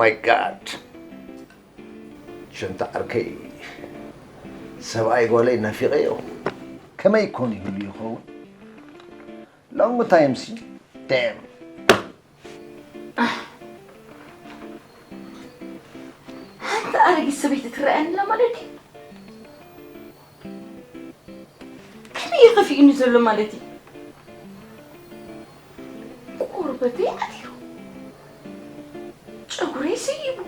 My God. ሽንቲ ዓርከይ ሰብኣይ ጓለይ ናፊቐዮ። ከመይ ኮን ይህሉ ይኸውን? Long time ሲ ደም። ሓንቲ ኣረጊት ሰበይቲ ትረኣየኒ ኣላ ማለት ድዩ? ከመይ እዩ ከፊኡኒ ዘሎ ማለት እዩ? ቆርበተይ ዓትዩ፣ ጨጉረይ ስይቡ፣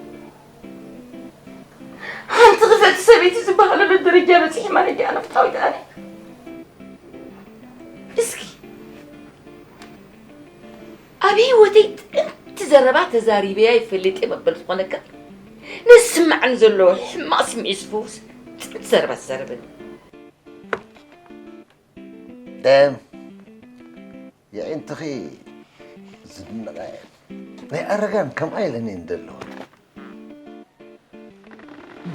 ሓንቲ ክፍእቲ ሰበይቲ ዝበሃለሉ ደረጃ በፂሐ ማለት ድያ ነፍጣዊት ኣነ? እስኪ ኣብ ህይወተይ ጥንቲ ዘረባ ተዛሪበያ ይፈልጥ እየ መበል ዝኾነካ ንስማዕን ዘለዎ ሕማቕ ስምዒት ዝፍውስ ጥንቲ ዘረባ ተዛረበኒ። ደም የዒንትኺ ዝድነቐ ናይ ኣረጋን ከምኣ ኢለን እየን ዘለዋ።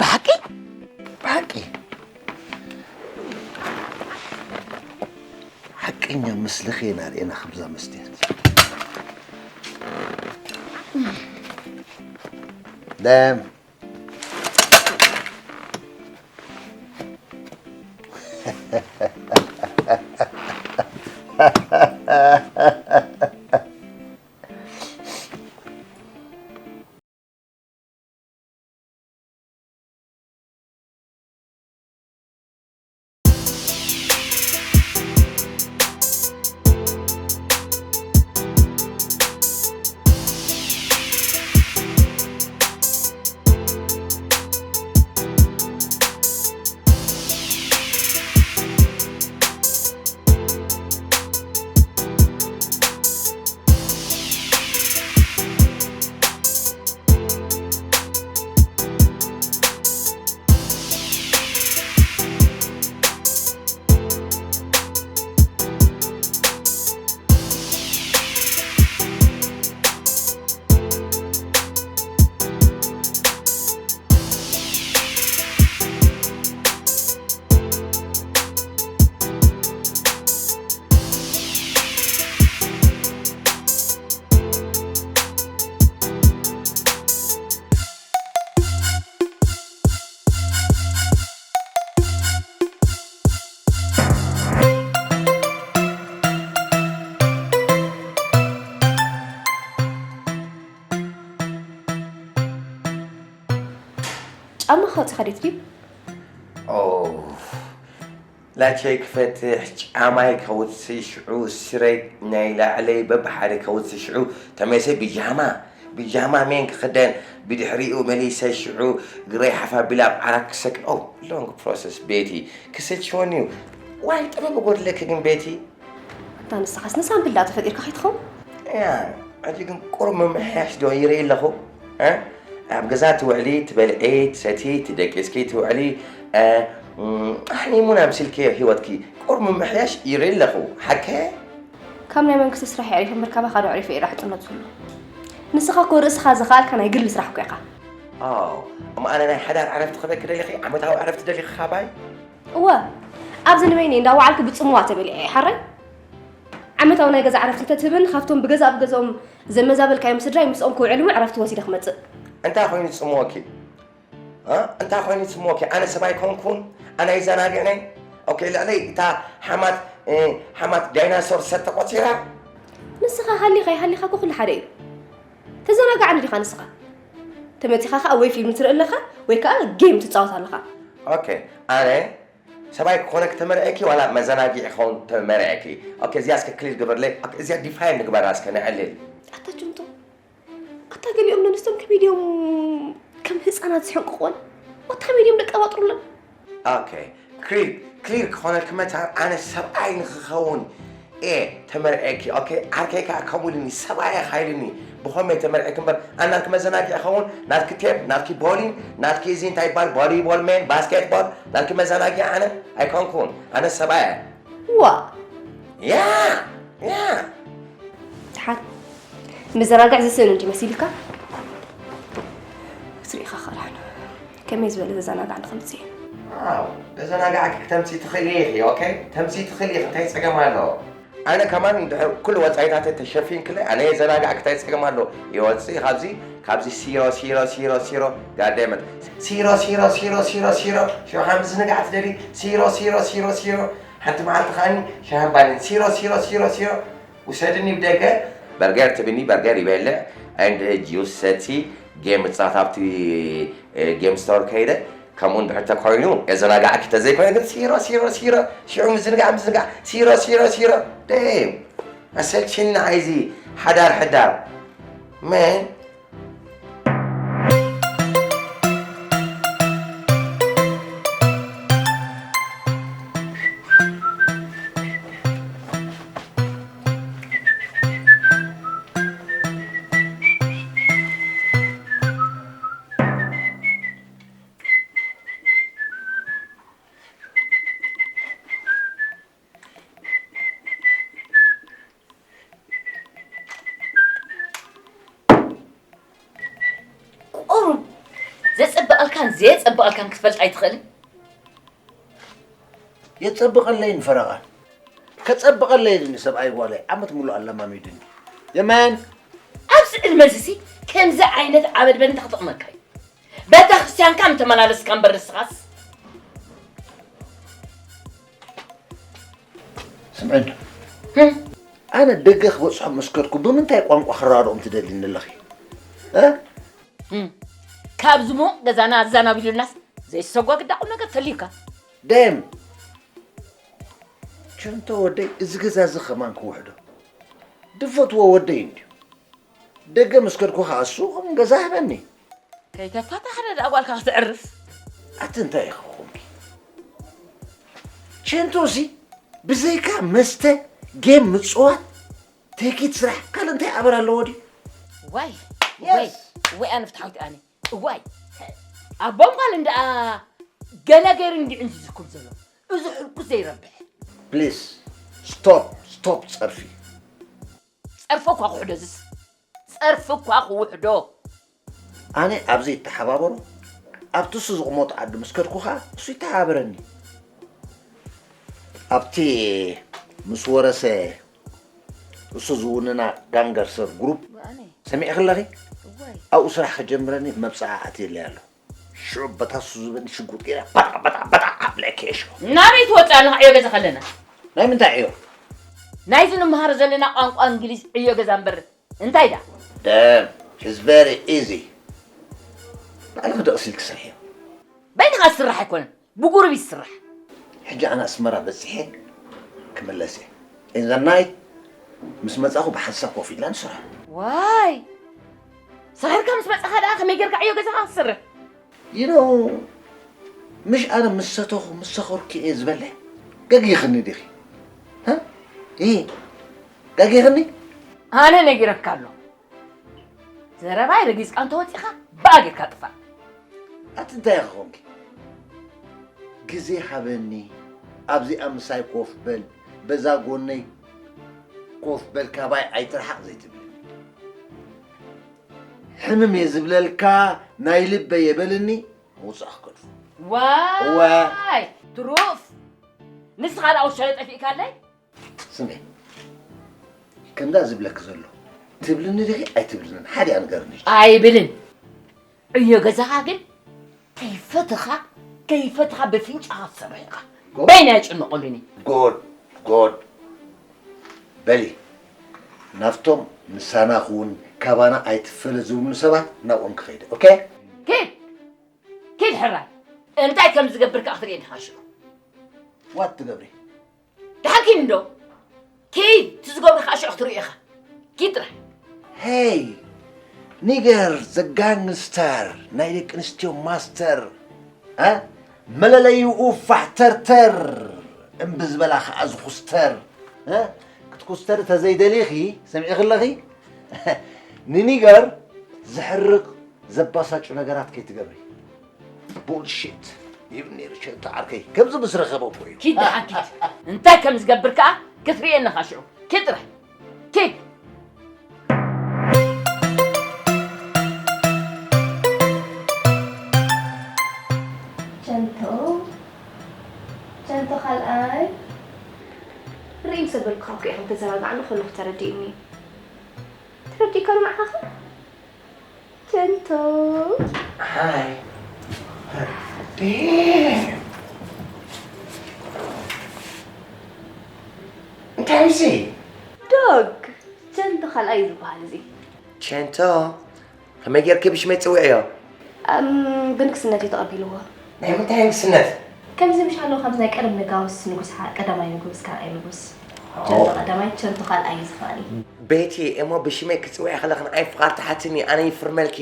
ብሓቂ ብሓቂ ሓቀኛ ምስልኺ ኢና ርኤና ከምዛ መስትያት ደም ጫማ ካውፅኻ ዴት ድዩ? ላቸይ ክፈትሕ ጫማይ ከውፅእ ሽዑ ስረይ ናይ ላዕለይ በብሓደ ከውፅእ ሽዑ ተመልሰ ብጃማ ብጃማ ሜን ክኽደን ብድሕሪኡ መሊሰ ሽዑ ግረይ ሓፍ ኣቢለ ኣብ ዓራት ክሰክም ኦ long process ቤቲ ክሰችወኒ እዩ ዋይ ጥበብ ጎድለኪ ግን ቤቲ ኣታ ንስኻስ ንሳምብል ዳ ተፈጢርካ ከይትኸውን? ያ ሕጂ ግን ቁሩብ ምምሕያሽ ዶ ይርኢ ኣለኹ እ? ኣብ ገዛ ትውዕሊ ትበልዒ ትሰቲ ትደቂስኪ ትውዕሊ እ፣ ም፣ ኣሕኒሙን ኣምሲልክዮ ህይወትኪ ቁሩብ ምምሕያሽ ይርኢ ኣለኹ ሓከ ካብ ናይ መንግስቲ ስራሕ የዕሪፍ እምበር ካባኻ ዶ ኣዕሪፈ ኢራ ሕፅነት ዝህሉ ንስኻ እኮ ርእስኻ ዝኸኣልካ ናይ ግሊ ስራሕ እኮ ኢኻ ኣው እሞ ኣነ ናይ ሓዳር ዕረፍቲ ክበኪ ደሊኺ ዓመታዊ ዕረፍቲ ደሊኺ ካባይ እወ ኣብዚ ንበይነይ እንዳወዓልኩ ብፅምዋ ተበሊዐ እየ ሓራይ ዓመታዊ ናይ ገዛ ዕረፍቲ እንተትህበኒ ካብቶም ብገዛእ ብገዝኦም ዘመዛበልካዮም ስድራይ ምስኦም ክውዕል እውን ዕረፍቲ ወሲደ ክመፅእ እንታይ ኮይኑ ዝፅምወኪ እ? እንታይ ኮይኑ ዝፅምወኪ ኣነ ሰብ ኣይኮንኩን ኣነ ኣይዘናግዕነይ ኦኬ ልዕለይ እታ ሓማት እ፣ ሓማት ዳይናሶር ሰብ ተቆፂራ ንስኻ ሃሊኻ ይሃሊኻ እኮ ኩሉ ሓደ እዩ ተዘናጋዕኒ ዲኻ ንስኻ ተመፂኻ ከዓ ወይ ፊልም ትርኢ ኣለኻ ወይ ከዓ ጌም ትፃወት ኣለኻ ኦኬ ኣነ ሰብኣይ ክኾነኪ ተመርዐኪ ዋላ መዘናጊዒ ክኸውን ተመርዐኪ ኦኬ እዚኣ እስከ ክሊል ግበርለይ ኦኬ እዚኣ ዲፋይን ንግበራ እስከ ነዕልል ኣታ ጅምቶ ኣታ ገሊኦም ነንስቶም ከመይ ድዮም ከም ህፃናት ዝሕንቅቑወን ኣታ ከመይ ድዮም ደቀባጥሩለን ኦኬ ክሊር ክሊር ክኾነልኪ መታን ኣነ ሰብኣይ ንክኸውን እየ ተመርዐኪ ኦኬ ዓርከይ ከዓ ከምኡ ኢሉኒ ሰብኣይ ኢኻ ኢሉኒ ብኸመይ ተመርዐኪ እምበር ኣናልኪ መዘናግዒ ኸውን ናትኪ ቴፕ ናትኪ ቦሊን ናትኪ እዚ እንታይ ይባል ቮሊቦል ሜን ባስኬትቦል ናትኪ መዘናግዒ ኣነ ኣይኮንኩን ኣነ ሰብኣይ እየ ዋ ያ ያ ድሓን መዘናግዕ ዝስእን እንዲ መሲልካ ክትሪኢኻ ኸራሕና ከመይ ዝበለ ዘዘናጋዕ ንኽምፅእ ዋው ተዘናጋዕኪ ክተምፂ ትኽእሊ ኢኺ ኦኬ ተምፂ ትኽእሊ ኢኺ እንታይ ፀገም ኣለዎ ኣነ ከማን እንድሕር ኩሉ ወጻኢታተይ ተሸፊንክለይ ኣነ የዘናጋዕክ እንታይ ጸገም ኣሎ? ይወጽእ ካብዚ፣ ካብዚ ሲሮ ሲሮ ሲሮ ሲሮ ጋደመት ሲሮ ሲሮ ሲሮ ሲሮ ሲሮ ሽውሓ ምዝንጋዕ ትደሊ ሲሮ ሲሮ ሲሮ ሲሮ ሓንቲ መዓልቲ ከኣኒ ሻሃን ባንን ሲሮ ሲሮ ሲሮ ሲሮ ውሰድኒ ብደገ በርገር ትብኒ በርገር ይበልዕ and ጁስ ሰቲ ጌም ምጻወት ኣብቲ ጌም ስቶር ከይደ ከምኡ እንድሕር ተኮይኑ የዘናጋዕኪ ተዘይኮይኑ ግን ሲሮ ሲሮ ሲሮ ሽዑ ምዝንጋዕ ምዝንጋዕ ሲሮ ሲሮ ሲሮ ደም ኣሰልችኒ ንዓይዚ ሓዳር ሕዳር መን ቁሩብ ዘጸብቐልካን ዘየጸብቐልካን ክትፈልጥ ኣይትኽእልን? የጸብቐለይን ፈረቓን ከጸብቐለይ ኢሉኒ ሰብኣይ ጓለይ ዓመት ሙሉእ ኣለማሚዱኒ። የመን ኣብዚ ዕድመ እዚሲ ከምዚ ዓይነት ዓበድበድ እንታይ ክጠቕመካ እዩ? ቤተ ክርስቲያንካ ምተመላለስካ እምበር ንስኻስ ስምዕኒ ኣነ ደገ ክበፅሖም መስከርኩ ብምንታይ ቋንቋ ክረዳድኦም ትደልኒ ኣለኺ? እ? እም፣ ካብዚ ሙቕ ገዛና ኣዛናቢሉናስ ዘይሰጓግዳ ቁም ነገር ተልዩካ። ደም ቸንቶ ወደይ እዚ ገዛ እዚ ከማን ክውሕዶ ድፈትዎ ወደይ እንድዩ። ደገ ምስ ከድኩ ከዓ እሱ ከም ገዛ ህበኒ። ከይተፋታሕረ ደኣ ጓልካ ክትዕርፍ። ኣቲ እንታይ ኢኺ ኮንኪ? ቸንቶሲ ብዘይካ መስተ ጌም ምፅዋት ተኪት ስራሕ ካልእ እንታይ ኣበል ኣለዎ ድዩ? ዋይ ዋይ ዋይ ኣነ ፍትሓዊት ኣነ እዋይ ኣቦም ጓል እንዳ ገለ ገይሩ እንዲዑ ዝዝኩም ዘሎ እዚ ሕልኩስ ዘይረብሕ። ፕሊስ ስቶፕ ስቶፕ ፀርፊ። ጸርፊ እኳ ክውሕዶ እዝስ ጸርፊ እኳ ክውሕዶ። ኣነ ኣብዚ ይተሓባበሮ ኣብቲ እሱ ዝቕመጦ ዓዲ ምስ ከድኩ ኸዓ እሱ ይተሓባበረኒ። ኣብቲ ምስ ወረሰ እሱ ዝውንና ጋንገርሰር ግሩፕ ሰሚዕኺ ኣለኺ? ኣብኡ ስራሕ ከጀምረኒ መብፅዓ ኣትየለይ ኣሎ። ሽዑ በታ ሱዙ በኒ ሽጉጥ ገይረ ባጣ ባጣ ባጣ ኣብለ ኬሾ። ናበይ ትወፅእ ኣለኻ ዕዮ ገዛ ከለና? ናይ ምንታይ ዕዮ? ናይዚ ንመሃሮ ዘለና ቋንቋ እንግሊዝ ዕዮ ገዛ እምበር እንታይ ዳ? ደም is very easy። ባዕልኺ ደቕሲ ኢልኪ ስርሕዮ። በይንኻ ዝስራሕ ኣይኮነን ብጉሩብ እዩ ዝስራሕ። ሕጂ ኣነ ኣስመራ በፂሐ ክምለስ እየ። In the night ምስ መፃኹ ብሓንሳብ ኮፍ ኢልና ንስርሖ። ዋይ ሰኺርካ ምስ መጻኻ ደኣ ከመይ ጌርካ ዕዮ ገዛኻ ክትስርሕ? You know ምሽ ኣነ ምስ ሰተኹ ምስ ሰኸርኩ እየ ዝበልዕ? ገጊኽኒ ዲኺ? እ? እ? ገጊኽኒ? ኣነ ነጊረካ ኣለኹ። ዘረባይ ረጊጽካ እንተወጺኻ ብኣ ጌርካ ጥፋእ። ኣቲ እንታይ ኢኺ ኾንኪ? ግዜ ሃበኒ ኣብዚኣ ምሳይ ኮፍ በል በዛ ጎነይ ኮፍ በል ካባይ ኣይትርሓቕ ዘይትብልኒ። ሕምም እየ ዝብለልካ ናይ ልበይ እየ በልኒ ምውጻእ ክገድፎ። ዋይ ትሩፍ ንስኻ ደኣ ውሻለ ጠፊእካለይ? ስምዒ ከምዛ ዝብለኪ ዘሎ ትብልኒ ዲኺ ኣይትብልንን ሓዲኣ ንገርኒ። ኣይብልን። ዕዮ ገዛኻ ግን ከይፈተኻ ከይፈተኻ በፍንጫኻ ትሰርሕ ኢኻ። በይነይ ኣይጭነቐሉን እየ። Good good በሊ ናብቶም ምሳና ክውን ካባና ኣይትፈለ ዝብሉኒ ሰባት ናብኦም ክኸይደ okay። ኪድ ኪድ ሕራይ እንታይ ከም ዝገብር ከዓ ክትርኢ ኢኻ ሽዑ። What ትገብሪ? ደሓን ኪድ እንዶ ኪድ እቲ ዝገብሮ ከዓ ሽዑ ክትርኢ ኢኻ። ኪድ ጥራሕ። Hey nigger the gangster ናይ ደቂ ኣንስትዮ master እ መለለይኡ ፋሕተርተር እምቢ ዝበላ ከዓ ዝኹስተር እ ክትኩስተሪ ተዘይደሊኺ ሰሚዕኺ ኣለኺ ንኒገር ዘሕርቕ ዘባሳጩ ነገራት ከይትገብሪ። Bullshit ይብል ነይሩ ቸንቶ ዓርከይ ከምዚ ምስ ረኸበ እኮ እዩ። ኪድ ደሓን ኪድ እንታይ ከም ዝገብር ከዓ ክትርእየኒ ኢኻ ሽዑ ኪድ ጥራሕ ኪድ። ቸንቶ ቸንቶ ካልኣይ ርኢ ምስ በልኩኻ እኮ ኢኻ ተዘናጋዕኒ ከለኹ ተረዲእኒ። ተረዲእካ ዶ ንዓኻ? ቸንቶ። Hi. Damn. እንታይ እዚ? ዶግ። ቸንቶ ካልኣይ እዩ ዝበሃል እዚ። ቸንቶ ከመይ ጌርኪ ብሽመይ ትጽውዕዮ? ብንግስነት እዩ ተቐቢልዎ። ናይ ምንታይ ንግስነት? ከምዚ ምሽ ኣለዉ ከምዚ ናይ ቀደም ነጋውስ ንጉስ ሓ ቀዳማይ ንጉስ ካልኣይ ንጉስ ቸንቶ ቀዳማይ ቸንቶ ካልኣይ እዩ ዝኽኣል። ቤቲ እሞ ብሽመይ ክትጽውዒ ከለኺ ንዓይ ፍቓድ ትሓትኒ ኣነ ይፍርመልኪ።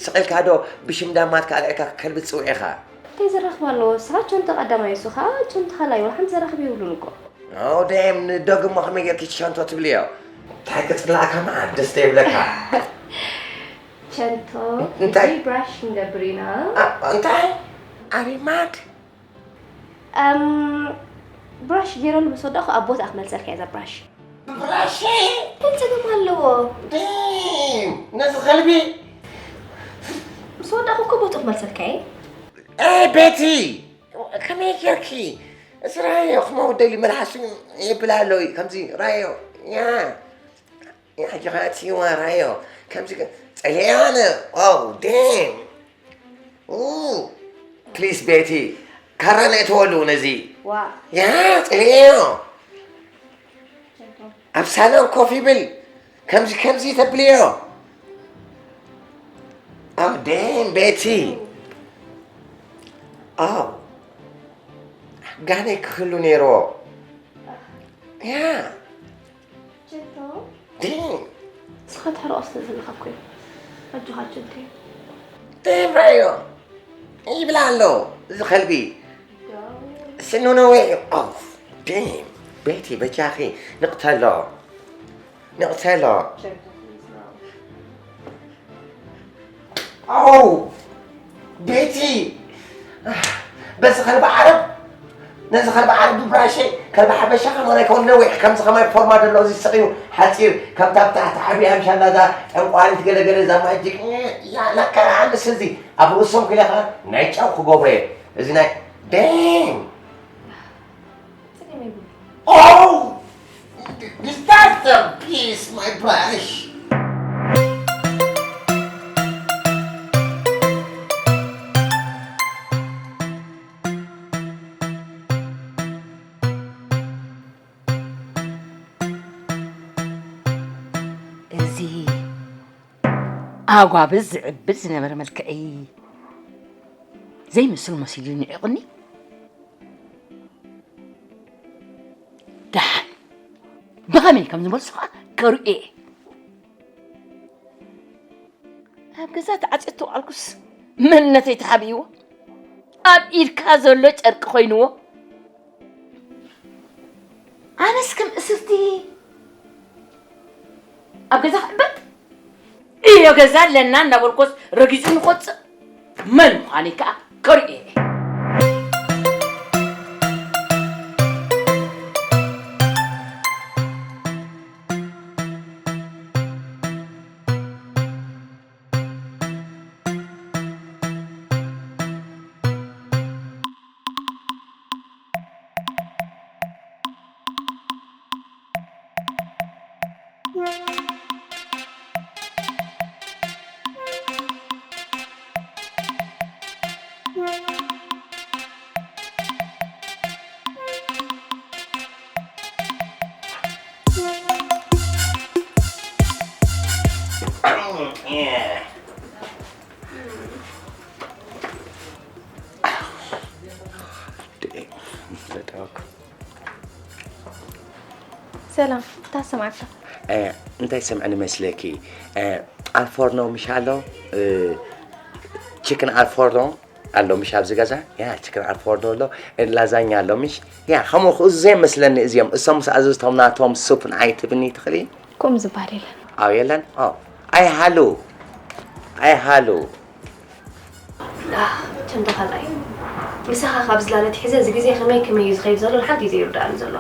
ስቕ ኢልካ ዶ ብሽም ዳማትካ ኣልዒልካ ከልቢ ትጽውዒ ኢኻ? እንታይ ዘራኽብ ኣለዎ? ንስኻ ቸንቶ ቀዳማይ እሱ ኸኣ ቸንቶ ካልኣይ ወላ ሓንቲ ዘራኽብ የብሉን እኮ። ኦ ደም ንደግሞ ከመይ ጌርኪ ቸንቶ ትብልዮ? እንታይ ክጽላእካ መዓት ደስ ዘይብለካ? ቸንቶ እንታይ? ብራሽ ክንገብር ኢና። እንታይ? ኣሪማድ ብራሽ ገይረሉ ምስ ወዳእኹ ኣብ ቦታ ክመልሰልካ እየ እዛ ብራሽ። ብራሽ እንታይ ጸገም ኣለዎ? ነዚ ከልቢ ምስ ወዳእኹ እኮ ቦትኡ ክመልሰልካ እየ። ቤቲ ከመይ ጌርኪ እዚ ራዮ ክመውደሊ መልሓሱ የብል ኣሎ እዩ ከምዚ ራዮ ያ ኣጆኻ እቲ ዋራዮ ከምዚ ጸሊያነ ኦ ዴም ፕሊስ ቤቲ ካራ ነእተወሉ ነዚ ዋ ያ ጸሊያዮ ኣብ ሳሎን ኮፍ ይብል ከምዚ ከምዚ ተብልዮ ኦ ዴም ቤቲ ኦ ጋኔ ክህሉ ነይርዎ ያ ቸቶ ዴም ንስኻ ተሕርቆ ስለ ዘለኻ እኮ እዩ ኣጆኻ ቸንተይ ዴም ራዮ ይብላ ኣሎ እዚ ከልቢ ስኑ ነዊሕ እዩ ኦፍ ዴም ቤቲ በጃኺ ንቕተሎ ንቕተሎ ኣው ቤቲ በዚ ከልቢ ዓረብ ነዚ ከልቢ ዓረብ ብብራሸይ ከልቢ ሓበሻ ከማን ኣይከውን ነዊሕ ከምዚ ከማይ ፎርማ ደሎ እዚ ስቕ እዩ ሓፂር ከምታ ብታሕቲ ዓብያ ምሻላ እዛ ጠንቋሊት ገለገለ እዛ ማጂክ እያ ለካ ምስ እዚ ኣብ ርእሶም ክለ ከዓ ናይ ጫው ክገብሮ እየ እዚ ናይ ደም ጸገም የብሉን። Oh! Is that the piece, my brush? እዚ ኣጓብዝ ዝዕብል ዝነበረ መልክዐይ ዘይመስል መሲሉ ንዒቑኒ። ደሓን ብኸመይ ከም ዝመልሶ ኸኣ ከርእዮ እየ። ኣብ ገዛ ተዓጽየ እተወዓልኩስ መንነተይ ተሓቢእዎ፣ ኣብ ኢድካ ዘሎ ጨርቂ ኮይንዎ። ኣነስ ከም እስርቲ ኣብ ገዛ ክዕበጥ እዮ ገዛ ኣለና እናበልኮስ ረጊጹ ንቆጽእ መን ምዃነይ ከኣ ከርእዮ እየ። ሰላም እንታይ ሰማዕካ? እንታይ ሰምዐኒ መስለኪ? ኣልፎርኖ ምሽ ኣሎ ችክን ኣልፎርኖ ኣሎ ምሽ ኣብዚ ገዛ ያ ችክን ኣልፎርኖ ኣሎ ላዛኛ ኣሎ ምሽ ያ ከምኡ ክኡ ዘይመስለኒ እዚኦም እሶም ምስ ኣዘዝቶም ናቶም ሱፕ ንዓይ ትብኒ ትኽእሊ? ከምኡ ዝበሃል የለን። ኣው የለን? ኣይ ሃሉ ኣይ ሃሉ ቸንቶ ካልኣይ ምሳኻ ካብ ዝላለ ትሒዘ እዚ ግዜ ከመይ ከመይ እዩ ዝኸይድ ዘሎ ንሓንቲ እዩ ዘይርድኣኒ ዘሎ።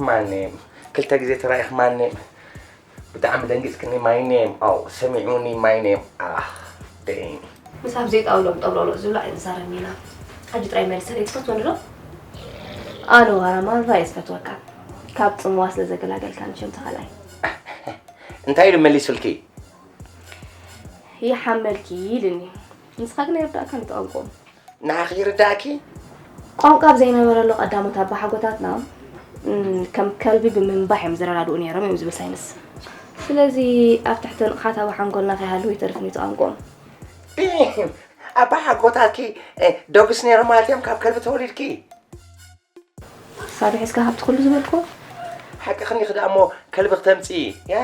ማኔም ክልተ ግዜ ተራኢኽ ማኔም ብጣዕሚ ደንጊጽክኒ my name ኣው ሰሚዑኒ my name ኣኽ ደይን ምስ ኣብ ዘይጣውሎም ጠብሎሎ ዝብላ ኣይንዛረብን ኢና። ሕጂ ጥራይ መልሰለይ ትፈትወኒ ዶ? ኣነ ዋራ ማንዛ እየ ዝፈትወካ። ካብ ጽምዋ ስለ ዘገላገልካኒ ሸም ተኻላይ። እንታይ ኢሉ መሊሱልኪ? ይሓመልኪ ኢልኒ። ንስኻ ግን ኣይርዳእካን እቲ ቋንቋኦም። ንዓኺ ይርዳእኪ? ቋንቋ ኣብ ዘይነበረሉ ቀዳሞት ኣባሓጎታትና፣ እም፣ ከም ከልቢ ብምንባሕ እዮም ዝረዳድኡ ነይሮም እዮም ዝብል ሳይንስ። ስለዚ ኣብ ትሕቲ ንቕሓት ኣብ ሓንጎልና ከይሃለዉ ይተርፍን እዩ እቲ ቋንቋኦም። ዲም፣ ኣባሓጎታትኪ፣ እ፣ ዶግስ ነይሮም ማለት እዮም ካብ ከልቢ ተወሊድኪ? ሳቢ ሒዝካ ካብቲ ኩሉ ዝበልኩ። ሓቂ ክኒኺ ደኣ እሞ ከልቢ ክተምጽኢ። ያ፣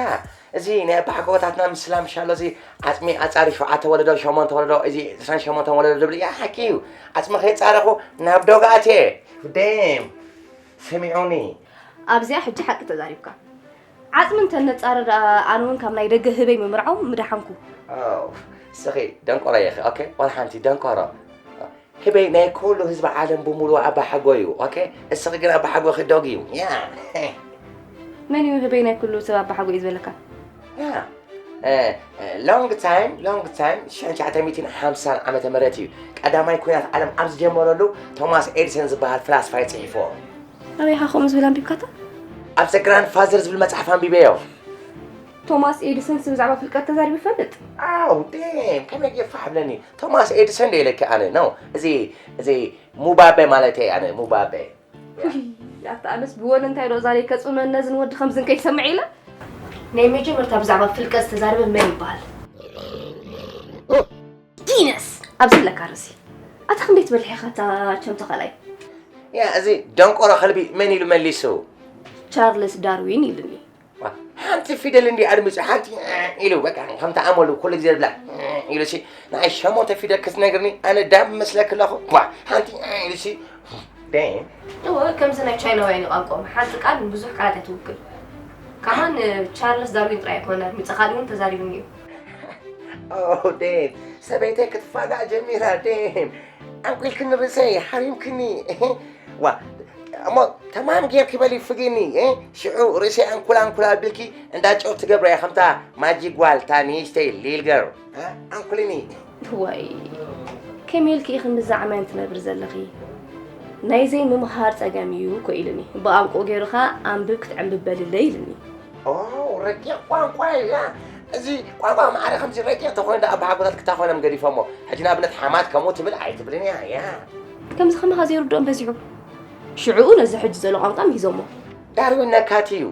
እዚ ናይ ኣባሓጎታትና ምስላ ምሻሎ እዚ ዓጽሚ ኣጻሪ ሸውዓተ ወለዶ፣ ሸሞንተ ወለዶ፣ እዚ ዕስራን ሸሞንተን ወለዶ ዝብል፣ ያ፣ ሓቂ እዩ። ዓጽሚ ከይጻረኹ ናብ ዶግ ኣትየ። ደም፣ ስሚዑኒ። ኣብዚኣ ሕጂ ሓቂ ተዛሪብካ። ዓጽሚ እንተ ነጻረ ደኣ ኣነ እውን ካብ ናይ ደገ ህበይ ምምርዖም ምደሓንኩ። ኦ፣ እስኺ ደንቆሮ ኢኺ፣ ኦኬ? ዋላ ሓንቲ ደንቆሮ። ህበይ ናይ ኩሉ ህዝቢ ዓለም ብምሉኡ ኣባሓጎ እዩ። ኦኬ? እስኺ ግን ኣባሓጎኺ ዶግ እዩ። ያ። መን እዩ ህበይ ናይ ኩሉ ሰብ ኣባሓጎ እዩ ዝበለካ? ያ። እ፣ እ፣ ሎንግ ታይም፣ ሎንግ ታይም፣ ሽሕን ትሽዓተ ሚእትን ሓምሳን ዓመተ ምህረት እዩ። ቀዳማይ ኲናት ዓለም ኣብ ዝጀመረሉ ቶማስ ኤዲሰን ዝበሃል ፍላስፋ እዩ ጽሒፍዎ። ኣበይ ኢኻ ከምኡ ዝብል ኣንቢብካታ? ኣብ ዘ ግራንድፋዘር ዝብል መጽሓፍ ኣንቢበዮ። ቶማስ ኤዲሰንስ ብዛዕባ ፍልቀት ተዛሪቡ ይፈልጥ? ኣው፣ ዴም፣ ከመይ ጌርካ ሓብለኒ? ቶማስ ኤዲሰን ዶ ኢለኪ ኣነ? ኖ፣ እዚ፣ እዚ ሙባበ ማለተይ ኣነ፣ ሙባበ። ውይ፣ ኣታ ኣነስ ብወለ እንታይ ዶ ዛሬ ከጽመን ነዝን ወዲ ከምዝን ከይሰምዕ ኢለ? ናይ መጀመርታ ብዛዕባ ፍልቀት ዝተዛረበ መን ይበሃል? ጊነስ! ኣብዚ ኣለካ ርእሲ። ኣታ ክንደይ ትበልሕ ኢኻ ኣታ ቸምቶ ካልኣይ? ያ፣ እዚ ደንቆሮ ከልቢ መን ኢሉ መሊሱ? ቻርልስ ዳርዊን ኢሉኒ። ዋ፣ ሓንቲ ፊደል እንዲ ኣድሚጹ፣ ሓንቲ ኢሉ፣ በቃ፣ ከምቲ ኣመሉ ኩሉ ግዜ ዝብላ ኢሉሲ፣ ንዓይ ሸሞንተ ፊደል ክትነግርኒ፣ ኣነ ዳም መስለኪ ኣለኹ። ዋ፣ ሓንቲ ኢሉሲ፣ ደም። እወ፣ ከምዚ ናይ ቻይናውያን እዩ ቋንቋኦም። ሓንቲ ቃል ንብዙሕ ቃላት እያ ትውክል። ከማን ቻርልስ ዳርዊን ጥራይ ኣይኮነ ኣድሚጸ፣ ካልእ እውን ተዛሪቡኒ እዩ። ኦ፣ ደም። ሰበይተይ ክትፋጋእ ጀሚራ፣ ደም። ዓንቂልክኒ ርእሰይ፣ ሓሪምክኒ። ዋ፣ እሞ ተማም ጌርኪ በሊ ፍግኒ፣ እ? ሽዑ ርእሰይ ኣንኩላ ኣንኩላ ኣቢልኪ እንዳ ጨው ትገብራ እያ፣ ከምታ ማጂክ ጓል፣ እታ ንእሽተይ ሊል ገር፣ እ? ኣንኩልኒ። ዋይ፣ ከመይ ኢልኪ ኢኺ ምስዛ ዓማይን ትነብሪ ዘለኺ? ናይ ዘይምምሃር ጸገም እዩ እኮ ኢሉኒ። ብቋንቋኡ ገይሩ ኸኣ ኣንብብ ክትዕንብብ በልለይ ኢሉኒ። ኦ፣ ረቂቕ ቋንቋ እያ። እዚ ቋንቋ ማዕረ ከምዚ ረቂቕ ተኾይኑ ደኣ ኣባሓጎታት ክታ ኮይኖም ገዲፎሞ። ሕጂ ንኣብነት ሓማት ከምኡ ትብል ኣይትብልን እያ፣ እያ። ከምዚ ከማኻ ዘይርድኦም በዚሑ። ሽዕኡ ነዚ ሕጂ ዘሎ ቋንቋ ምሂዞሞ። ዳርዊን ነካቲ እዩ።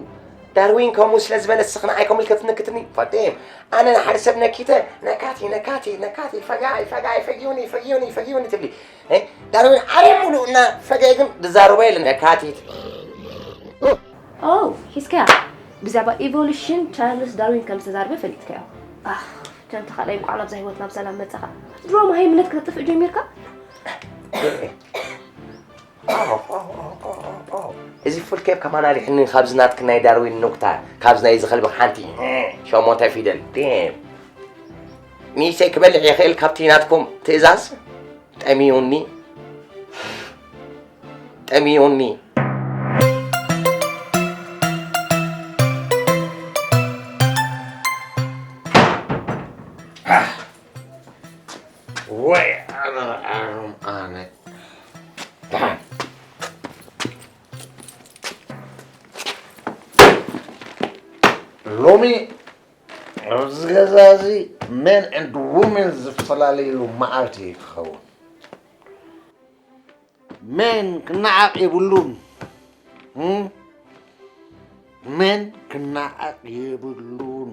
ዳርዊን ከምኡ ስለ ዝበለ እስኺ ንዓይ ከምኡ ኢልኪ ትንክትኒ? ፈዴም። ኣነ ንሓደ ሰብ ነኪተ፣ ነካቲ፣ ነካቲ፣ ነካቲ፣ ፈጋይ፣ ፈጋይ፣ ፈጊዩኒ፣ ፈጊዩኒ፣ ፈጊዩኒ ትብሊ። እ? ዳርዊን ዓለም ሙሉእ እና ፈጋይ ግን ዝዛረቦ የለን፣ ነካቲት። ኦ፣ ሒዝካያ። ብዛዕባ ኢቮሉሽን ቻርልስ ዳርዊን ከም ዝተዛረበ ፈሊጥካዮ። ኣኽ፣ ከምቲ ካልኣይ ብዓል ኣብዛ ህይወትና ብሰላም መጻኻ። ድሮ መሃይምነት ከተጥፍእ ጀሚርካ? እዚ ፉል ኬፕ ከማን ኣሪሕኒ ካብዚ ናትኪ ናይ ዳርዊን ኑክታ፣ ካብዚ ናይ እዚ ከልቢ ሓንቲ ሸሞንተ ፊደል። ዴም። ንእሽተይ ክበልዕ ይኽእል ካብቲ ናትኩም ትእዛዝ? ጠሚዩኒ። ጠሚዩኒ። ወይ ኣነ ኣሮም ኣነ። ሎሚ ኣብዚ ገዛ እዚ ሜን ኤንድ ውሜን ዝፈላለዩሉ መዓልቲ እዩ ክኸውን። ሜን ክነዓቕ የብሉን። እም? ሜን ክነዓቕ የብሉን።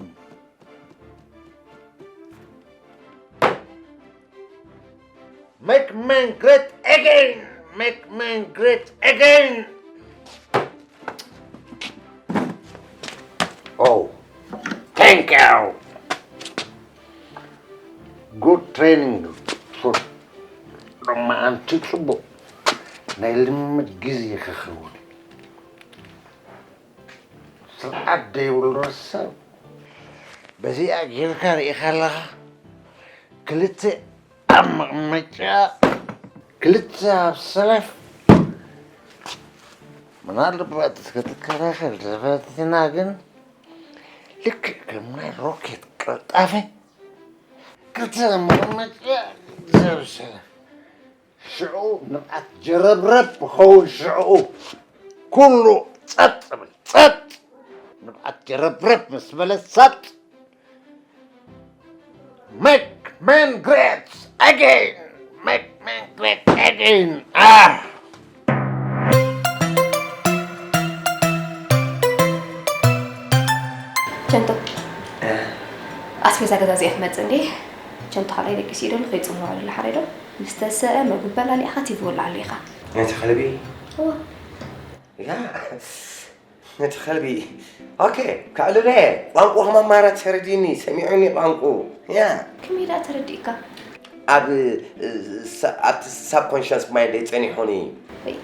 Make men great again! Make men great again! Oh, thank you! Good training for ሎማዓንቲ ጽቡቕ ናይ ልምምድ ግዜ ክኸውን። ስርዓት ዘይብሉ ሰብ በዚኣ ጌርካ ርኢኻ ኣለኻ? ክልተ ኣብ መቐመጫ፣ ክልተ ኣብ ሰለፍ። ምናልባት ክትከላኸል ተፈቲና፣ ግን ልክዕ ከም ናይ ሮኬት ቅልጣፈ ክልተ ኣብ መቐመጫ፣ ክልተ ኣብ ሰለፍ። ሽዑ ንብዓት ጀረብረብ ክኸውን፣ ሽዑ ኩሉ ጸጥ ብል። ጸጥ! ንብዓት ጀረብረብ ምስ በለ ሰጥ! Make men great again! Make men great again! Ah! ቸንቶ፣ ኣስቤዛ ገዛዚአ ክመፅእ እንዴ? ቸንቶ ሓራይ ደቂሱ እዩ ደሎ ከይፅምዋ ደሎ ሓራይ ዶ? ምስ ተሰአ መጉበላ ሊኣኻ ቲቪ ወላዓሉ ኢኻ። ነቲ ከልቢ እዋ ያ ነቲ ከልቢ ኦኬ ከዕልለ ቋንቋ ከማማራ ተረዲኒ ሰሚዑኒ ቋንቁ ያ ከመይ ደኣ ተረዲእካ? ኣብ ኣብቲ ሳብኮንሽንስ ማይንደይ ፀኒሑኒ ወይ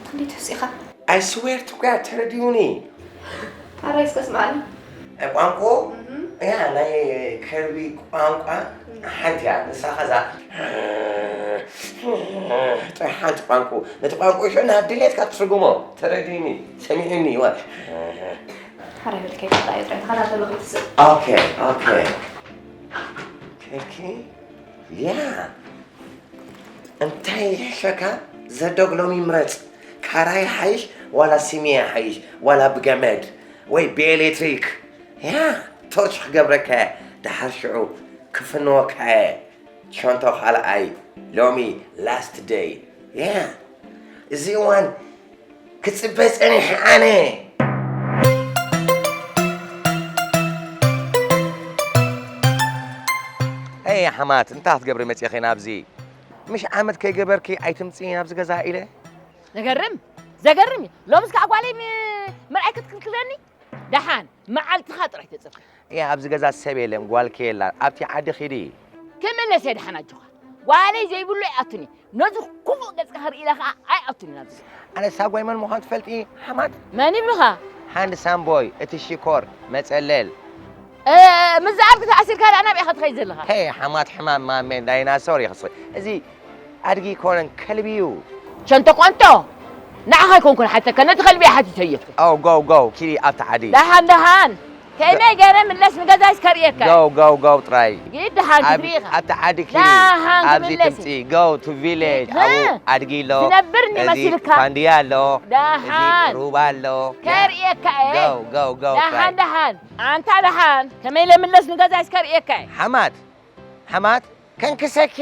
ክንደይ ትሕሱ ኢኻ? I swear to God ተረዲኡኒ ሓራይ እስከ ስምዓኒ። ቋንቁ ያ ናይ ከልቢ ቋንቋ ሓንቲ እያ ንሳ ኸዛ ጥራሕ ሓንቲ ቋንቁ ነቲ ቋንቁ ሽዑ ናብ ድሌትካ ትትርጉሞ ተረዲኒ ሰሚዑኒ ዋ ሓራይ በልከይ ጥራይ ጥራይ ተኸታተሎ ከይትስእ። ኦኬ ኦኬ ኬኪ ያ እንታይ ይሕሸካ ዘዶግ ሎሚ ምረፅ ካራ ይሓይሽ ዋላ ሲሚያ ይሓይሽ ዋላ ብገመድ ወይ ብኤሌክትሪክ ያ ቶርች ክገብረካ እየ ደሓር ሽዑ ክፍንወካ እየ ቸንቶ ካልኣይ ሎሚ last day ያ እዚ እዋን ክፅበ ፀኒሐ ኣነ Hey ሓማት እንታይ ክትገብሪ መፂኺ ናብዚ ምሽ ዓመት ከይገበርኪ ኣይትምፅኢ ናብዚ ገዛ ኢለ ዘገርም ዘገርም እዩ ሎምስ ከዓ ጓለይ ም- ምርኣይ ክትክልክለኒ ደሓን መዓልትኻ ጥራይ ተፅርፍ እያ ኣብዚ ገዛ ሰብ የለን ጓልኪ የላን ኣብቲ ዓዲ ኺዲ ክምለስ እየ ደሓን ኣጆኻ ጓለይ ዘይብሉ ኣይኣቱን እዩ ነዚ ክፉእ ገፅካ ክርኢ ኢለ ከዓ ኣይኣቱን እዩ ናብዚ ኣነ ሳጓይ መን ምዃን ትፈልጢ ሓማት መን ይብሉኻ ሃንድሳም ቦይ እቲ ሽኮር መፀለል እ፣ ምስ ዝኣርግ ተኣሲርካ ደኣ ናብኢኻ ትኸይድ ዘለኻ ሄ ሓማት ሕማም ማሜ ዳይናሶር ይኽስሪ እዚ ኣድጊ ይኮነን ከልቢ እዩ ሸንተቆንቶ ንዓኻ ኣይኮንኩን ሓተካ ነቲ ከልቢ እየ ሓቲተዮ ኦው ጎው ጎው ኪዲ ኣብቲ ዓዲ ደሃን ደሃን ከመይ ገይረ ምለስ ንገዛይ እስከርእየካ ጎው ጎው ጎው ጥራይ ግድ ደሃን ኣብ- ክትርኢ ኢኻ ኣብቲ ዓዲ ኪዲ ደሃን ኣብዚ ክምለስ ትምፂ ጎው ቱ ቪሌጅ እ፣ ኣብኡ ኣድጊ ኣሎ ዝነብር እዚ ንመስልካ? ፋንድያ ኣሎ እዚ ደሃን ሩባ ኣሎ ከርእየካ እየ ጎው ጎው ጎው ደሃን ጥራይ ደሃን ኣንታ ደሃን ከመይ ኢለ ምለስ ንገዛይ እስከርእየካ እየ ሓማት ሓማት ከንክሰኪ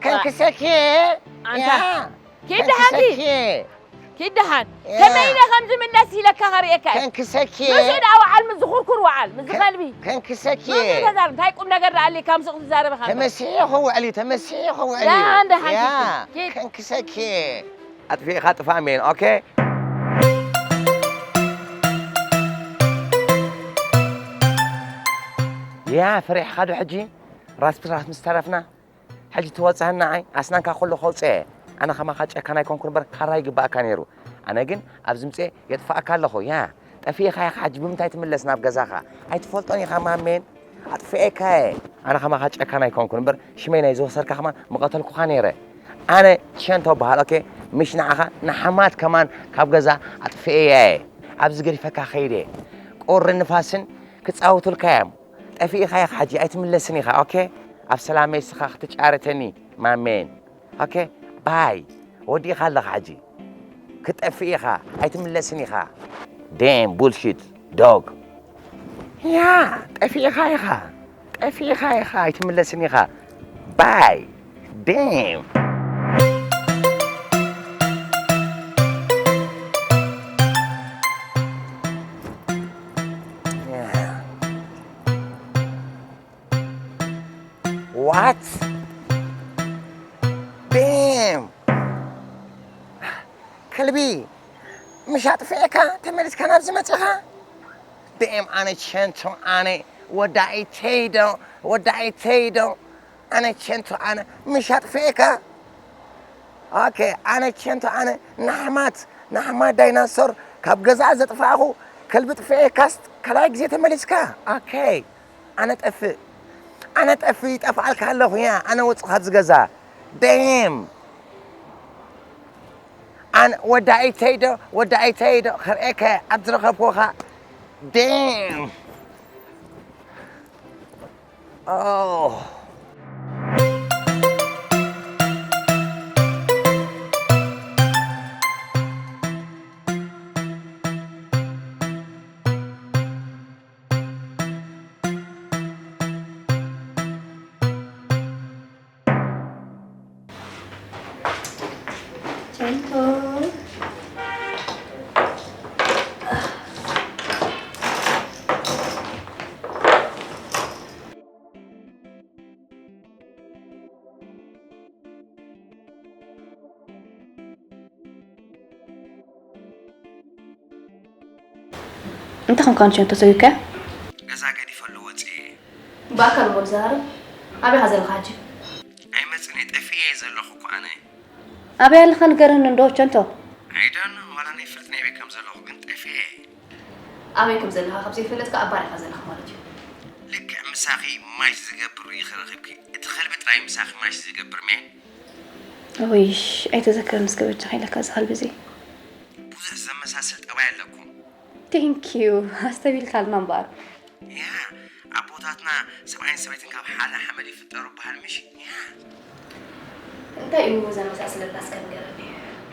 ከንክሰኪ ኣንታ ያ ኪድ ደሃን ኪድ ከንክሰኪ ኪድ ደሃን ያ። ከመይ ኢለ ከምዚ ምለስ ኢለካ ከርእየካ እየ ከንክሰኪ ምስኡ ደኣ ወዓል ምስ ዝኹርኩር ወዓል ምስ ዝኸልቢ ከንክሰኪ ምስኡ ተዛረብ እንታይ ቁም ነገር ደኣ ኣልካ ምስኡ ክትዛረበካ ኣለካ? ተመሲሑ ውዕሊ ተመሲሑ ውዕሊ ደሃን ደሃን ያ ኪድ ኪድ ከንክሰኪ ኣጥፊእኻ ጥፋ ሜን ኦኬ ያ ፈሪሕኻ ዶ ሕጂ ራስ ብራስ ምስ ተረፍና ሕጂ ትወፅኣና ዓይ ኣስናንካ ኩሉ ከውፅአ ኣነ ከማኻ ጨካን ኣይኮንኩን እምበር ካራ ይግባእካ ነይሩ ኣነ ግን ኣብዚ ምፅኤ የጥፋእካ ኣለኹ ያ ጠፊእኻ ኢኻ ሕጂ ብምንታይ ትምለስ ናብ ገዛኻ ኣይትፈልጦን ኢኻ ማሜን ኣጥፍኤካ እየ ኣነ ከማኻ ጨካን ኣይኮንኩን እምበር ሽመይ ናይ ዝወሰድካ ከማን ምቐተልኩኻ ነይረ ኣነ ቸንቶ በሃል ኦኬ ምሽ ንዓኻ ንሓማት ከማን ካብ ገዛ ኣጥፍኤያ እየ ኣብዚ ገዲፈካ ከይደ ቁሪ ንፋስን ክፃወቱልካ እዮም ጠፊእኻ ኢኻ ሕጂ ኣይትምለስን ኢኻ ኦኬ ኣብ ሰላመይ ስኻ ክትጫረተኒ ማሜን ኦኬ ባይ ወዲእኻ ኣለኻ ሕጂ ክጠፍእ ኢኻ ኣይትምለስን ኢኻ damn bullshit dog ያ ጠፊእኻ ኢኻ ጠፊእኻ ኢኻ ኣይትምለስን ኢኻ ባይ damn Yeah. What? Damn! ከልቢ ምሽ ኣጥፍኤካ ተመሊስካ ናብዚ መፂኻ ደም ኣነ ቸንቶ ኣነ ወዳኢተይዶ ወዳኢተይዶ ኣነ ቸንቶ ኣነ ምሽ ኣጥፍኤካ ኦኬ ኣነ ቸንቶ ኣነ ናሕማት ናሕማት ዳይናሶር ካብ ገዛኣ ዘጥፋእኹ ከልቢ ጥፍኤካስ ካልኣይ ግዜ ተመሊስካ ኦኬ ኣነ ጠፍእ ኣነ ጠፍእ ይጠፍኣልካ ኣለኹ ያ ኣነ ወፅእ ካብዚ ገዛ ደም ኣነ ወዳኢተይዶ ወዳኢተይዶ ከርእየካ ኣብ ዝረኸብኩኻ ደም Oh. ጨንቶ። እንታይ ኾንካ ንቸንቶ ሰጊድካዮ? ገዛ ገዲፈሉ ወፅየ። ብኣካል እሞ ዝዛረብ? ኣበይ ኢኻ ዘለኻ ሕጂ? ኣይመፅን እየ፣ ጠፊኤ እየ ዘለኹ እኮ ኣነ። ኣበይ ኣለኻ ንገረኒ እንዶ ቸንቶ። I don't know፣ ዋላ ናይ ፍልጥ ናይ ቤት ከም ዘለኹ ግን ጠፊኤ እየ። ኣበይ ከም ዘለኻ ካብ ዘይፈለጥካ ኣብ ባር ኢኻ ዘለኻ ማለት እዩ። ልክዕ ምሳኺ ማች ዝገብር ርኢኺ ረኺብኪ። እቲ ከልቢ ጥራይ ምሳኺ ማች ዝገብር ሜን። ውይሽ፣ ኣይተዘክረን እስከ በጃኻ ኢለካ እዚ ከልቢ እዚ። ብዙሕ ዘመሳስል ጠባይ ኣለኩም። ቴንኪዩ፣ ኣስተቢልካልና እምበኣር። ያ፣ ኣቦታትና ሰብኣይን ሰበይትን ካብ ሓደ ሓመድ ይፍጠሩ በሃል ምሽ? ያ። እንታይ እዩ ዘመሳስለና እስከ ንገረኒ።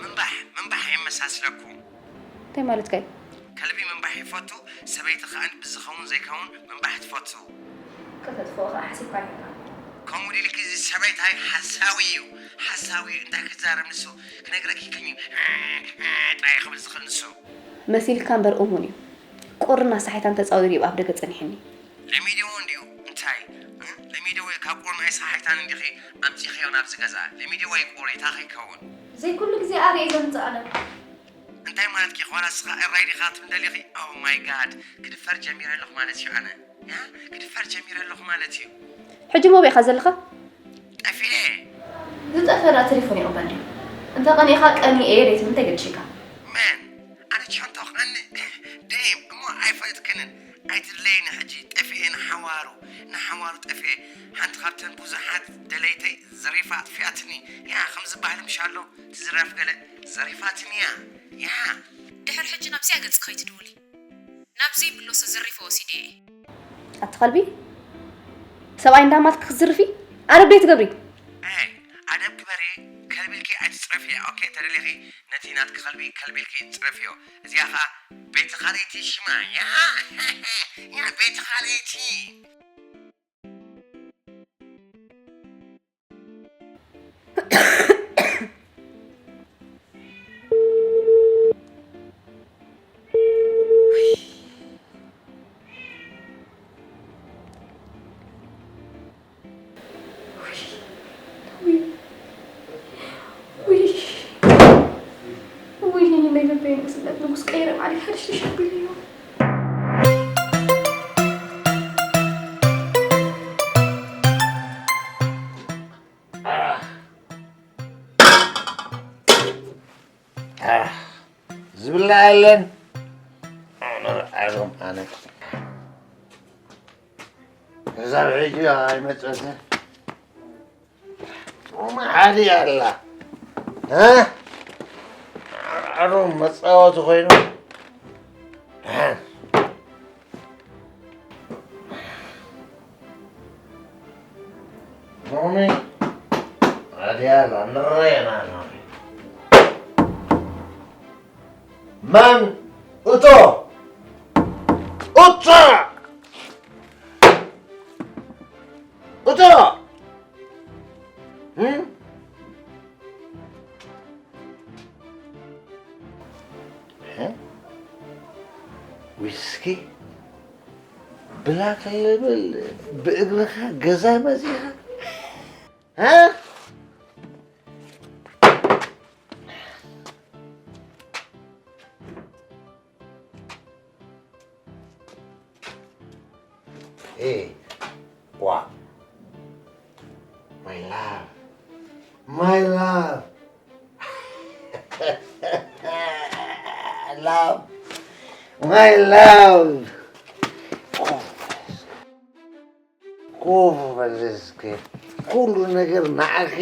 ምንባሕ፣ ምንባሕ የመሳስለኩም። እንታይ ማለትካ እዩ? ከልቢ ምንባሕ ይፈቱ፣ ሰበይቲ ከኣ ብዝኸውን ዘይከውን ምንባሕ ትፈቱ። ከተጥፍኦ ከኣ ሓሲብካ ኔርካ። ከምኡ ዲልኪ እዚ ሰበይታይ ሓሳዊ እዩ፣ ሓሳዊ እዩ። እንታይ ክዛረብ ንሱ ክነግረኪ ክኝ ጥራይ ክብል ዝኽእል ንሱ። መሲልካ እምበር እሙን እዩ። ቁርን ኣሳሒታን ተጻዊሩ እዩ ኣብ ኣፍ ደገ ጸኒሕኒ። ለሚድዎ እንድዩ እንታይ? እ? ለሚድዎ ካብ ቁርን ኣይሰሓሕታን እንዲኺ ኣምጺኽዮ ናብዚ ገዛ። ለሚድዎ ይቁር ይታ ከይከውን። ዘይኩሉ ግዜ ኣርእየ ዘምጽእ ኣነ። እንታይ ማለትኪ? ኳላ ንስኻ እራይ ዲኻ ትብል ደሊኺ? Oh my God፣ ክድፈር ጀሚረ ኣለኹ ማለት እዩ ኣነ። ያ፣ ክድፈር ጀሚረ ኣለኹ ማለት እዩ። ሕጂ ሞቢኻ ዘለኻ? ጠፊኤ። ዝጠፈ ደኣ ቴሌፎን ይቕበል ድዩ? እንተ ቀኒእኻ ቀኒኤ ደይትብል እንታይ ገድሽካ? መን? ኣነ ቸንቶ ኸኒ ደይም እሞ ኣይፈለጥክንን። ኣይትድለይኒ ሕጂ፣ ጠፊኤ ንሓዋሩ፣ ንሓዋሩ ጠፊኤ። ሓንቲ ካብተን ብዙሓት ደለይተይ ዘሪፋ ኣጥፊኣትኒ። ያ፣ ከም ዝበሃል ምሽ ኣሎ፣ ትዝረፍ ገለ ዘሪፋትኒ እያ። ያ። ድሕሪ ሕጂ ናብ እዚኣ ገጽ ከይትድውሊ። ናብ ዘይብሎ ሰብ ዘሪፈ ወሲደ እየ። ኣቲ ከልቢ፣ ሰብኣይ እንዳማትኪ ክትዝርፊ ኣደብ ደይ ትገብሪ? ኤይ፣ ኣደብ ግበሪ፣ ከልቢ ኢልኪ ኣይትጽረፍያ፣ ኦኬ? ተደሊኺ ነቲ ናትኪ ከልቢ ከልቢ ኢልኪ ጽረፍዮ። እዚኣ ኸኣ ቤቲ ካልኣይቲ ሽማ፣ ያ፣ ያ፣ ቤቲ ካልኣይቲ። ውይ፣ ውይ፣ ናይ በበይኑ ስለት ንጉስ ቀይረ ማለት ሓድሽ ተሸቢሉ እዩ። ዝብላዕ የለን። ኣነ ኣሮም ኣነ። ክሳብ ሕጂ ኣይመጸትን። ሮማ ሓዲ ኣላ። እ? ኣሮም መጻወቲ ኮይኑ። ደሓን። ሎሚ ኣድያላ ንረየና ሎሚ። መን? እቶ! እቶ! እቶ! እም? እ? ዊስኪ ብላክ ሌብል ብእግርኻ ገዛ መጺኻ? እ? ኤ፣ ዋ። My love. My love. Love. My love. ኮፍ በል እስከ። ኩሉ ነገር ንዓኺ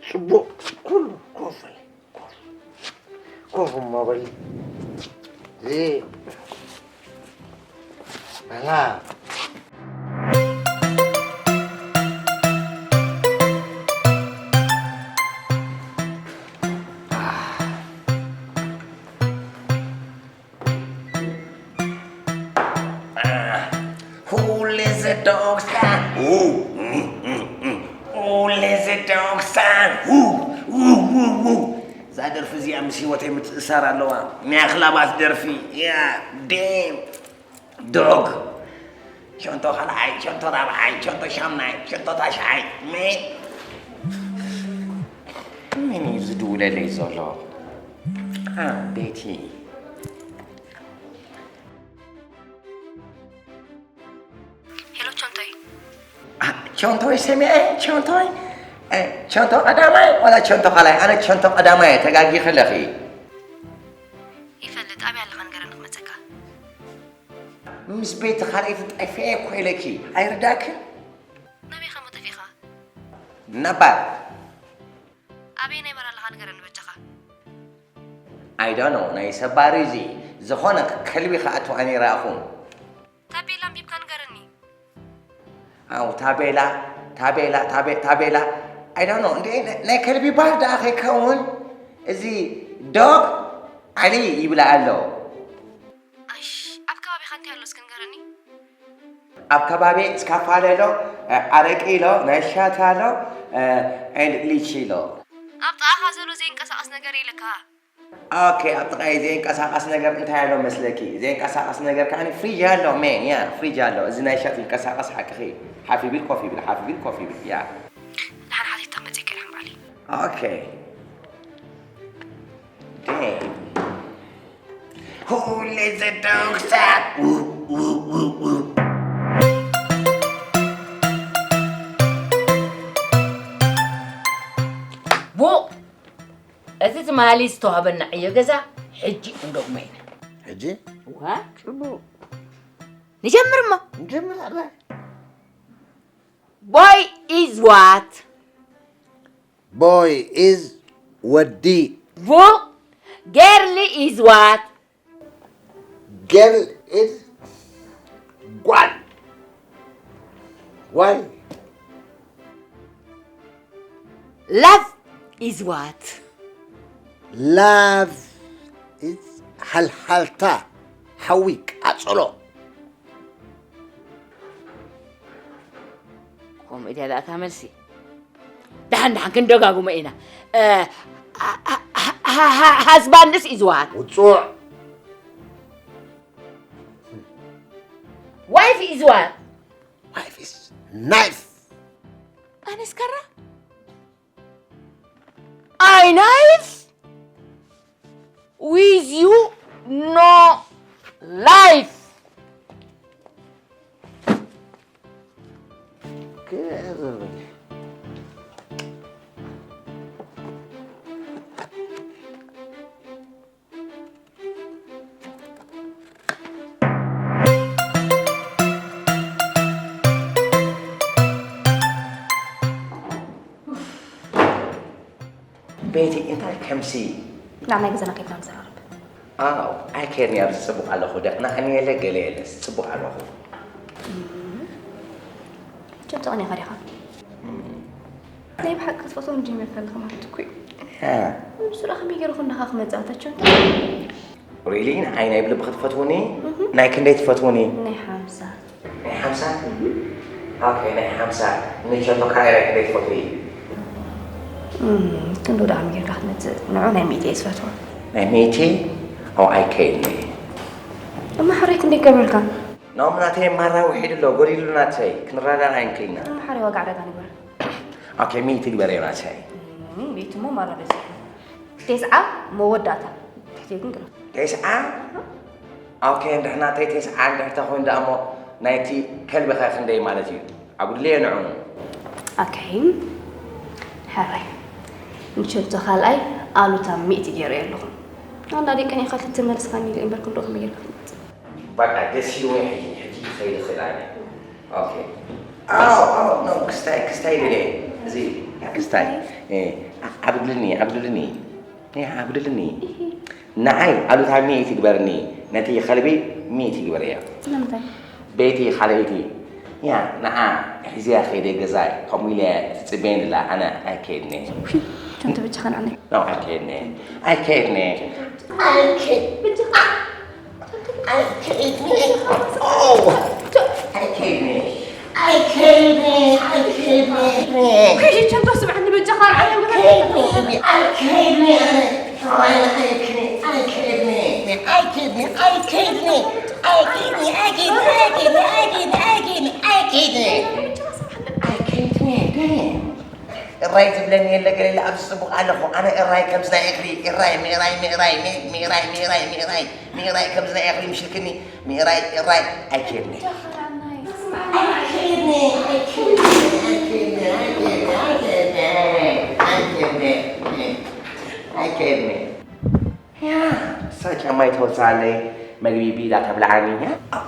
ጽቡቕ። ኩሉ ኮፍ በል። ኮፍ እሞ በሊ። እዚ በላ። Who let the dogs out? Who? Who let the dogs out? Who? Who? Who? Who? እዛ ደርፊ እዚኣ ምስ ህይወተይ ምትእስሳር ኣለዋ። ናይ ኣኽላባት ደርፊ እያ። ዴም ዶግ። ሸንቶ ካልኣይ፣ ሸንቶ ራብዓይ፣ ሸንቶ ሻምናይ፣ ሸንቶ ታሽዓይ። ሜ-፣ መን እዩ ዝድውለለይ ዘሎ? ኣ፣ ቤቲ። ሄሎ ቸንቶይ። አ፣ ቸንቶይ ሰሚዐ፣ ቸንቶይ፣ እ፣ ቸንቶ ቀዳማይ ዋላ ቸንቶ ካልኣይ? ኣነ ቸንቶ ቀዳማይ እየ፣ ተጋጊኺ ኣለኺ። ይፈልጥ፣ ኣበይ ኣለኻ ንገረኒ ክመጸካ። ምስ ቤቲ ካልኣይቲ ጠፊኤ እኮ ኢለኪ፣ ኣይርዳእክን? ናበይ ኸሞ ጠፊእኻ? ነባር። ኣበየናይ በር ኣለኻ ንገረኒ በጃኻ። I don't know፣ ናይ ሰባሪ እዚ ዝኾነ ከልቢ ክኣትው ኣይረኣኹን። ታቤላ ኣንቢብካ ንገረኒ። ኣው ታቤላ፣ ታቤላ፣ ታቤ-፣ ታቤላ፣ I don't know፣ እንዴ ናይ፣ ናይ ከልቢ ባር ደኣ ከይከውን እዚ ዶግ ዓሊ ይብላ ኣሎ። ኣይሽ፣ ኣብ ከባቢኻ እንታይ ኣሎ እስኪ ንገረኒ። ኣብ ከባቢ እስካፋለ ኣሎ፣ ኣረቂ ኣሎ፣ ናይ ሻታ ኣሎ፣ and ሊቺ ኣሎ። ኣብ ጥቓኻ ዘሎ ዘይንቀሳቐስ ነገር ኢለካ። ኦኬ፣ ኣብ ጥቓይ ዘይንቀሳቐስ ነገር እንታይ ኣሎ መስለኪ? ዘይንቀሳቐስ ነገር ከኣ ፍሪጅ ኣሎ፣ ሜን፣ ያ፣ ፍሪጅ ኣሎ። እዚ ናይ ሻት ይንቀሳቐስ፣ ሓቅኺ። ሓፍ ይብል፣ ኮፍ ይብል፣ ሓፍ ይብል፣ ኮፍ ይብል፣ ያ። ደሓን ሓቲታ መጺእካ ኢልካ እምበኣለይ። ኦኬ። ዴም። ሁሌ ዘደንግጻ። ው፣ ው፣ ው፣ ው። ቡቕ! እቲ ትማሊ ዝተዋህበና ዕዮ ገዛ ሕጂ እንደጉሞ ኢና። ሕጂ? እዋ፣ ጽቡቕ። ንጀምር እሞ። ንጀምር ኣላ። Boy is what? Boy is ወዲ። ቡቕ። Girl is what? Girl is ጓል። ጓል። Love is what? Love is ሃልሃልታ፣ ሓዊ፣ ቃጸሎ። ከምኡ ድያ ደኣ እታ መልሲ? ደሓን ደሓን ክንደጋግሞ ኢና። እ፣ ሀ-፣ ሀ-፣ ሀ-፣ ሀ-፣ husband is what? ውጹዕ። Wife is what? Wife is knife. ኣነስ ከራ? I knife? With you, no life. ቤቲ፣ እንታይ ከምሲ? ናብ ናይ ገዛና ከይድና ንዘራረብ። ኣው፣ ኣይከድኒ፣ ኣብዚ ጽቡቕ ኣለኹ፣ ደቕናዕኒ የለ፣ ገለ የለ፣ ጽቡቕ ኣለኹ። ጨብጨቕኒ ኢኻ ዲኻ? ናይ ብሓቂ ክትፈትዎም ጀሚርካ ኣለኻ ማለት እኮ እዩ። ሃ። ንሱ ደኣ ከመይ ገይሩ ክንዳኻ ክመጽእ ኣታ ቸንቶ? ሪሊ ንዓይ ናይ ብልቢ ክትፈትውኒ? እህ። ናይ ክንደይ ትፈትውኒ? ናይ ሓምሳ። ናይ ሓምሳ? እህ። ኦኬ፣ ናይ ሓምሳ። ንቸንቶ ካልኣይ ናይ ክንደይ ትፈትዊ? እም፣ ክንዱ ደኣ ከመይ ጌርካ ክትመጽእ? ንዑ ናይ ሚእቲ እየ ዝፈትዋ። ናይ ሚእቲ? ኣው ኣይከይድኒ። እማ ሕራይ ክንደይ ክገብረልካ? ናኦም ናተይ ማራ ውሒዱ ኣሎ፣ ጎዲሉ ናተይ። ክንረዳዳእ ኣይንክእልና። እማ ሕራይ ዋጋ ዕዳጋ ንግበር። ኦኬ፣ ሚእቲ ግበረዮ ናተይ። እም፣ ሚእቲ እሞ ማራ በዚሑ። ቴስዓ መወዳእታ። ትሕትዮ ግን ግረፍ። ቴስዓ? ኦኬ፣ እንድሕር ናተይ ቴስዓ እንድሕር ተኾይኑ ደኣ እሞ ናይቲ ከልቢ ኸ ክንደይ ማለት እዩ? ኣጉድልዮ ንዑ። ኦኬ። ሕራይ። ንቸንቶ ካልኣይ ኣሉታ ሚእቲ ገይረዮ ኣለኹ። ኣንዳ ደቀን ኢኻ ክትመልስካኒ ኢለ እምበር ክንዶ ከመይ ጌርካ ክትመጽእ? በቃ ደስ ኢልዎ ሕጂ፣ ሕጂ ክኸይድ እኽእል ኣነ። ኦኬ። ኣዎ፣ ኣዎ፣ ኖ፣ ክስታይ፣ ክስታይ ኢለ። እዚ ክስታይ። እ፣ ኣ-፣ ኣጉድልኒ፣ ኣጉድልኒ። ያ፣ ኣጉድልኒ። እሂ። ንዓይ ኣሉታ ሚእቲ ግበርኒ፣ ነቲ ከልቢ ሚእቲ ግበርያ። ስለምንታይ? ቤቲ ካልኣይቲ፣ ያ፣ ንዓ ሒዝያ ከይደ ገዛይ፣ ከምኡ ኢለ ትጽበየኒ ኣላ፣ ኣነ ኣይከይድኒ። ውይ፣ ቸንቶ በጃኻ ንዓኒ። ኖ፣ ኣይከይድኒ። ኣይከይድኒ። ኣይከይድ-፣ ኣይከይድኒ። ኦ፣ ኣይከይድኒ። ኣይከይድኒ፣ ኣይከይድኒ። ከይዲ ቸንቶ ስምዐኒ በጃኻ፣ ንዓይ ኣይከይድኒ፣ ኣይከይድኒ፣ ኣነ። Ryan, I can't, I can't, man. I can't, man. I can't, man. I can't, man. I can't, man. I can't, man. I can't, man. I can't, man. I can't, man. I can't, man. Damn. እራይ ዝብለኒ የለ ገለ ኣብዚ ጽቡቕ ኣለኹ። ኣነ እራይ ከምዚ ናይ እኽሊ፣ እራይ፣ ምእራይ፣ ምእራይ፣ ሚ-፣ ምእራይ፣ ምእራይ፣ ምእራይ፣ ምእራይ ከምዚ ናይ እኽሊ ምሽልክኒ፣ ምእራይ፣ እራይ፣ ኣይከድኒ። ኣይከድኒ፣ ኣይከድኒ፣ ኣይከድኒ፣ ኣይከድኒ፣ ኣይከድኒ፣ ኣይከድኒ፣ ኣይከድኒ። ያ፣ እሳ ጫማ ይተወሳለይ፣ መግቢ ቢላ ተብልዓኒ፣ ያ። ኣብ